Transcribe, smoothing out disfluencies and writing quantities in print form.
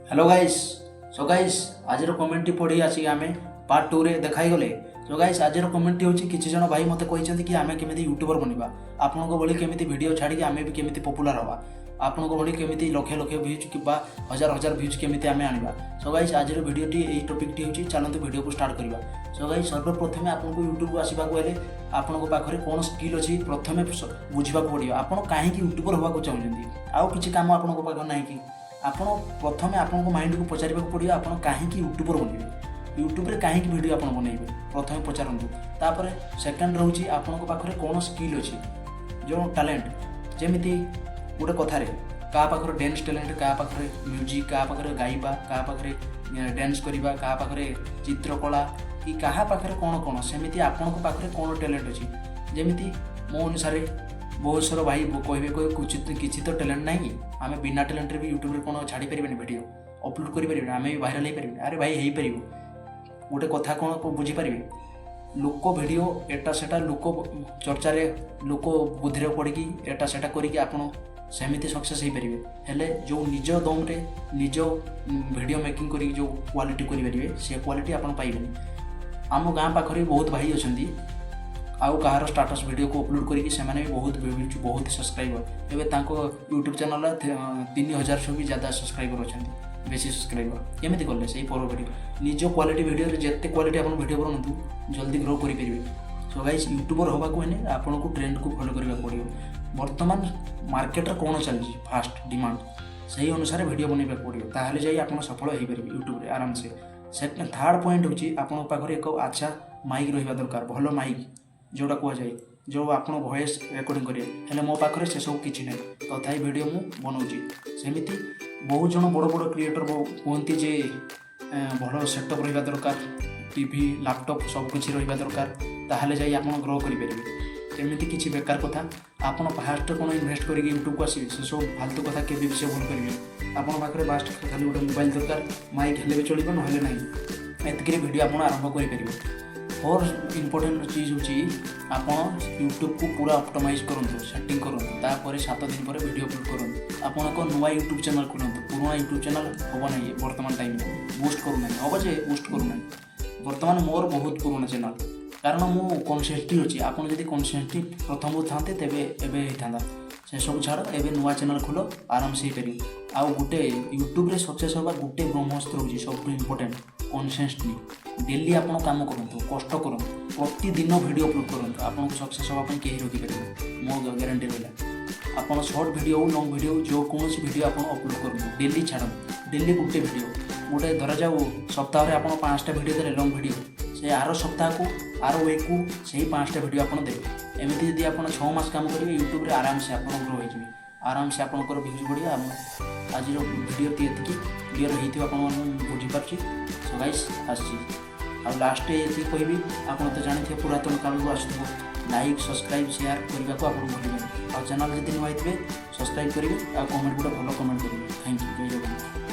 Hello guys. Show guys, ଆଜିର କମେଣ୍ଟଟି ପଢ଼ି ଆସିକି ଆମେ ପାର୍ଟ ଟୁରେ ଦେଖାଇଗଲେ। ସୋ ଗାଇସ୍, ଆଜିର କମେଣ୍ଟଟି ହେଉଛି, କିଛି ଜଣ ଭାଇ ମୋତେ କହିଛନ୍ତି କି ଆମେ କେମିତି ୟୁଟ୍ୟୁବର ବନିବା, ଆପଣଙ୍କ ଭଳି କେମିତି ଭିଡ଼ିଓ ଛାଡ଼ିକି ଆମେ ବି କେମିତି ପପୁଲାର ହେବା, ଆପଣଙ୍କ ଭଳି କେମିତି ଲକ୍ଷ ଲକ୍ଷ ଭ୍ୟୁଜ୍ କିମ୍ବା ହଜାର ହଜାର ଭ୍ୟୁଜ୍ କେମିତି ଆମେ ଆଣିବା। ସୋ ଗାଇସ୍, ଆଜିର ଭିଡ଼ିଓଟି ଏଇ ଟପିକ୍ଟି ହେଉଛି। ଚାଲନ୍ତୁ, ଭିଡ଼ିଓକୁ ଷ୍ଟାର୍ଟ କରିବା। ସୋ ଗାଇସ୍, ସର୍ବପ୍ରଥମେ ଆପଣଙ୍କୁ ୟୁଟ୍ୟୁବକୁ ଆସିବାକୁ ହେଲେ ଆପଣଙ୍କ ପାଖରେ କ'ଣ ସ୍କିଲ୍ ଅଛି ପ୍ରଥମେ ବୁଝିବାକୁ ପଡ଼ିବ। ଆପଣ କାହିଁକି ୟୁଟ୍ୟୁବର ହେବାକୁ ଚାହୁଁଛନ୍ତି? ଆଉ କିଛି କାମ ଆପଣଙ୍କ ପାଖରେ ନାହିଁ କି? ଆପଣ ପ୍ରଥମେ ଆପଣଙ୍କ ମାଇଣ୍ଡକୁ ପଚାରିବାକୁ ପଡ଼ିବ, ଆପଣ କାହିଁକି ୟୁଟ୍ୟୁବର ବନିବେ, ୟୁଟ୍ୟୁବରେ କାହିଁକି ଭିଡ଼ିଓ ଆପଣ ବନେଇବେ, ପ୍ରଥମେ ପଚାରନ୍ତୁ। ତାପରେ ସେକେଣ୍ଡ ରହୁଛି, ଆପଣଙ୍କ ପାଖରେ କ'ଣ ସ୍କିଲ୍ ଅଛି, ଯେଉଁ ଟ୍ୟାଲେଣ୍ଟ। ଯେମିତି ଗୋଟେ କଥାରେ କାହା ପାଖରେ ଡ୍ୟାନ୍ସ ଟ୍ୟାଲେଣ୍ଟ, କାହା ପାଖରେ ମ୍ୟୁଜିକ୍, କାହା ପାଖରେ ଗାଇବା, କାହା ପାଖରେ ଡ୍ୟାନ୍ସ କରିବା, କାହା ପାଖରେ ଚିତ୍ରକଳା କି କାହା ପାଖରେ କ'ଣ କ'ଣ, ସେମିତି ଆପଣଙ୍କ ପାଖରେ କ'ଣ ଟ୍ୟାଲେଣ୍ଟ ଅଛି। ଯେମିତି ମୋ ଅନୁସାରେ ବହୁତ ସାରା ଭାଇ କହିବେ, କିଛି ତ ଟ୍ୟାଲେଣ୍ଟ ନାହିଁ, ଆମେ ବିନା ଟ୍ୟାଲେଣ୍ଟରେ ବି ୟୁଟ୍ୟୁବରେ କ'ଣ ଛାଡ଼ିପାରିବାନି, ଭିଡ଼ିଓ ଅପଲୋଡ଼ କରିପାରିବାନି, ଆମେ ବି ଭାଇରାଲ୍ ହେଇପାରିବାନି? ଆରେ ଭାଇ, ହେଇପାରିବ। ଗୋଟେ କଥା କ'ଣ ବୁଝିପାରିବେ, ଲୋକ ଭିଡ଼ିଓ ଏଟା ସେଟା, ଲୋକ ଚର୍ଚ୍ଚାରେ, ଲୋକ ବୁଦ୍ଧିରେ ପଡ଼ିକି ଏଟା ସେଟା କରିକି ଆପଣ ସେମିତି ସକ୍ସେସ୍ ହେଇପାରିବେ। ହେଲେ ଯେଉଁ ନିଜ ଦମରେ ନିଜ ଭିଡ଼ିଓ ମେକିଂ କରିକି ଯେଉଁ କ୍ୱାଲିଟି କରିପାରିବେ, ସେ କ୍ୱାଲିଟି ଆପଣ ପାଇବେନି। ଆମ ଗାଁ ପାଖରେ ବି ବହୁତ ଭାଇ ଅଛନ୍ତି, ଆଉ କାହାର ଷ୍ଟାଟସ୍ ଭିଡ଼ିଓକୁ ଅପଲୋଡ଼ କରିକି ସେମାନେ ବି ବହୁତ ଭ୍ୟୁଜ୍, ବହୁତ ସବସ୍କ୍ରାଇବର। ଏବେ ତାଙ୍କ ୟୁଟ୍ୟୁବ୍ ଚ୍ୟାନେଲ୍ରେ 3000ଠୁ ବି ଜ୍ୟାଦା ସବସ୍କ୍ରାଇବର ଅଛନ୍ତି, ବେଶୀ ସବସ୍କ୍ରାଇବର। କେମିତି କଲେ? ସେଇ ପର ଭିଡ଼ିଓ, ନିଜ କ୍ୱାଲିଟି ଭିଡ଼ିଓରେ ଯେତେ କ୍ୱାଲିଟି ଆପଣ ଭିଡ଼ିଓ ବନାନ୍ତୁ, ଜଲ୍ଦି ଗ୍ରୋ କରିପାରିବେ। ସୋ ଗାଇସ୍, ୟୁଟ୍ୟୁବର ହେବାକୁ ହେଲେ ଆପଣଙ୍କୁ ଟ୍ରେଣ୍ଡକୁ ଫଲୋ କରିବାକୁ ପଡ଼ିବ। ବର୍ତ୍ତମାନ ମାର୍କେଟରେ କ'ଣ ଚାଲିଛି, ଫାଷ୍ଟ ଡିମାଣ୍ଡ, ସେହି ଅନୁସାରେ ଭିଡ଼ିଓ ବନେଇବାକୁ ପଡ଼ିବ। ତାହେଲେ ଯାଇ ଆପଣ ସଫଳ ହେଇପାରିବେ ୟୁଟ୍ୟୁବରେ ଆରାମସେ। ସେକେଣ୍ଡ, ଥାର୍ଡ଼ ପଏଣ୍ଟ ହେଉଛି, ଆପଣଙ୍କ ପାଖରେ ଏକ ଆଚ୍ଛା ମାଇକ୍ ରହିବା ଦରକାର, ଭଲ ମାଇକ୍ ଯେଉଁଟା କୁହାଯାଏ, ଯେଉଁ ଆପଣ ଭଏସ୍ ରେକର୍ଡ଼ିଂ କରିବେ। ହେଲେ ମୋ ପାଖରେ ସେସବୁ କିଛି ନାହିଁ, ତଥାପି ଭିଡ଼ିଓ ମୁଁ ବନାଉଛି। ସେମିତି ବହୁତ ଜଣ ବଡ଼ ବଡ଼ କ୍ରିଏଟର୍ କୁହନ୍ତି ଯେ ଭଲ ସେଟଅପ୍ ରହିବା ଦରକାର, ଟିଭି, ଲାପଟପ୍ ସବୁ କିଛି ରହିବା ଦରକାର, ତାହେଲେ ଯାଇ ଆପଣ ଗ୍ରୋ କରିପାରିବେ। ଏମିତି କିଛି ବେକାର କଥା। ଆପଣ ଫାଷ୍ଟ କ'ଣ ଇନଭେଷ୍ଟ କରିକି ୟୁଟ୍ୟୁବକୁ ଆସିବେ, ସେସବୁ ଫାଲତୁ କଥା, କେବେ ବି ସେ ଭୁଲ କରିବେ। ଆପଣଙ୍କ ପାଖରେ ଫାଷ୍ଟ ଖାଲି ଗୋଟେ ମୋବାଇଲ ଦରକାର, ମାଇକ୍ ହେଲେ ବି ଚଳିବ, ନହେଲେ ନାହିଁ। ଏତିକିରେ ଭିଡ଼ିଓ ଆପଣ ଆରମ୍ଭ କରିପାରିବେ। ଫୋର୍ଥ ଇମ୍ପୋର୍ଟାଣ୍ଟ ଚିଜ୍ ହେଉଛି, ଆପଣ ୟୁଟ୍ୟୁବକୁ ପୁରା ଅପ୍ଟିମାଇଜ୍ କରନ୍ତୁ, ସେଟିଂ କରନ୍ତୁ। ତାପରେ 7 ଦିନ ପରେ ଭିଡ଼ିଓ ଅପଲୋଡ଼ କରନ୍ତୁ। ଆପଣ ଏକ ନୂଆ ୟୁଟ୍ୟୁବ୍ ଚ୍ୟାନେଲ୍ ଖୋଲନ୍ତୁ। ପୁରୁଣା ୟୁଟ୍ୟୁବ୍ ଚ୍ୟାନେଲ୍ ହେବ ନାହିଁ, ବର୍ତ୍ତମାନ ଟାଇମ୍ରେ ବୁଷ୍ଟ କରୁନାହିଁ। ହେବ ଯେ, ବୁଷ୍ଟ କରୁନାହିଁ। ବର୍ତ୍ତମାନ ମୋର ବହୁତ ପୁରୁଣା ଚ୍ୟାନେଲ୍, କାରଣ ମୁଁ କନସିଷ୍ଟେଣ୍ଟ ଅଛି। ଆପଣ ଯଦି କନସିଷ୍ଟେଣ୍ଟ ପ୍ରଥମରୁ ଥାନ୍ତେ, ତେବେ ଏବେ ହେଇଥାନ୍ତା। ସେସବୁ ଛାଡ଼, ଏବେ ନୂଆ ଚ୍ୟାନେଲ୍ ଖୋଲ, ଆରାମସେ ହେଇପାରିବ। ଆଉ ଗୋଟେ ୟୁଟ୍ୟୁବରେ ସକ୍ସେସ୍ ହେବା ଗୋଟେ ବ୍ରହ୍ମାସ୍ତ୍ର ହେଉଛି ସବୁଠୁ ଇମ୍ପୋର୍ଟାଣ୍ଟ, କନସିଷ୍ଟେଣ୍ଟଲି ଡେଲି ଆପଣ କାମ କରନ୍ତୁ, କଷ୍ଟ କରନ୍ତୁ, ପ୍ରତିଦିନ ଭିଡ଼ିଓ ଅପଲୋଡ଼ କରନ୍ତୁ। ଆପଣଙ୍କୁ ସକ୍ସେସ୍ ହେବା ପାଇଁ କେହି ରୋକିପାରିବେନି, ମୋ ଗ୍ୟାରେଣ୍ଟି ରହିଲା। ଆପଣ ସର୍ଟ ଭିଡ଼ିଓ ହଉ, ଲଙ୍ଗ୍ ଭିଡ଼ିଓ ହଉ, ଯେକୌଣସି ଭିଡ଼ିଓ ଆପଣ ଅପଲୋଡ଼ କରନ୍ତୁ, ଡେଲି ଛାଡ଼ନ୍ତୁ, ଡେଲି ଗୋଟେ ଭିଡ଼ିଓ। ଗୋଟେ ଧରାଯାଉ ସପ୍ତାହରେ ଆପଣ 5ଟା ଭିଡ଼ିଓ ଦେଲେ ଲଙ୍ଗ୍ ଭିଡ଼ିଓ, ସେ ଆର ସପ୍ତାହକୁ, ଆର ୱିକ୍କୁ ସେଇ 5ଟା ଭିଡ଼ିଓ ଆପଣ ଦେବେ। ଏମିତି ଯଦି ଆପଣ 6 ମାସ କାମ କରିବେ ୟୁଟ୍ୟୁବରେ, ଆରାମସେ ଆପଣ ଗ୍ରୋ ହେଇଯିବେ, ଆରାମସେ ଆପଣଙ୍କର ଭ୍ୟୁଜ୍ ବଢ଼ିବ। ଆମ ଆଜିର ଭିଡ଼ିଓଟି ଏତିକି କ୍ଲିଅର୍ ହେଇଥିବ ଆପଣମାନଙ୍କୁ, ମୁଁ ବୁଝିପାରୁଛି। ସୋ ଗାଇସ୍, ଆସିଛି। ଆଉ ଲାଷ୍ଟ ଏତିକି କହିବି, ଆପଣ ତ ଜାଣିଥିବେ, ପୁରାତନ କାଳରୁ ଆସୁଥିବ, ଲାଇକ୍, ସବସ୍କ୍ରାଇବ୍, ସେୟାର କରିବାକୁ ଆପଣ ଭୁଲିବେନି। ଆଉ ଚ୍ୟାନେଲ୍ ଯଦି ନୂଆ ହେଇଥିବେ, ସବସ୍କ୍ରାଇବ୍ କରିବେ ଆଉ କମେଣ୍ଟ, ଗୋଟେ ଭଲ କମେଣ୍ଟ କରିବେ। Thank you, Jay Jagannath.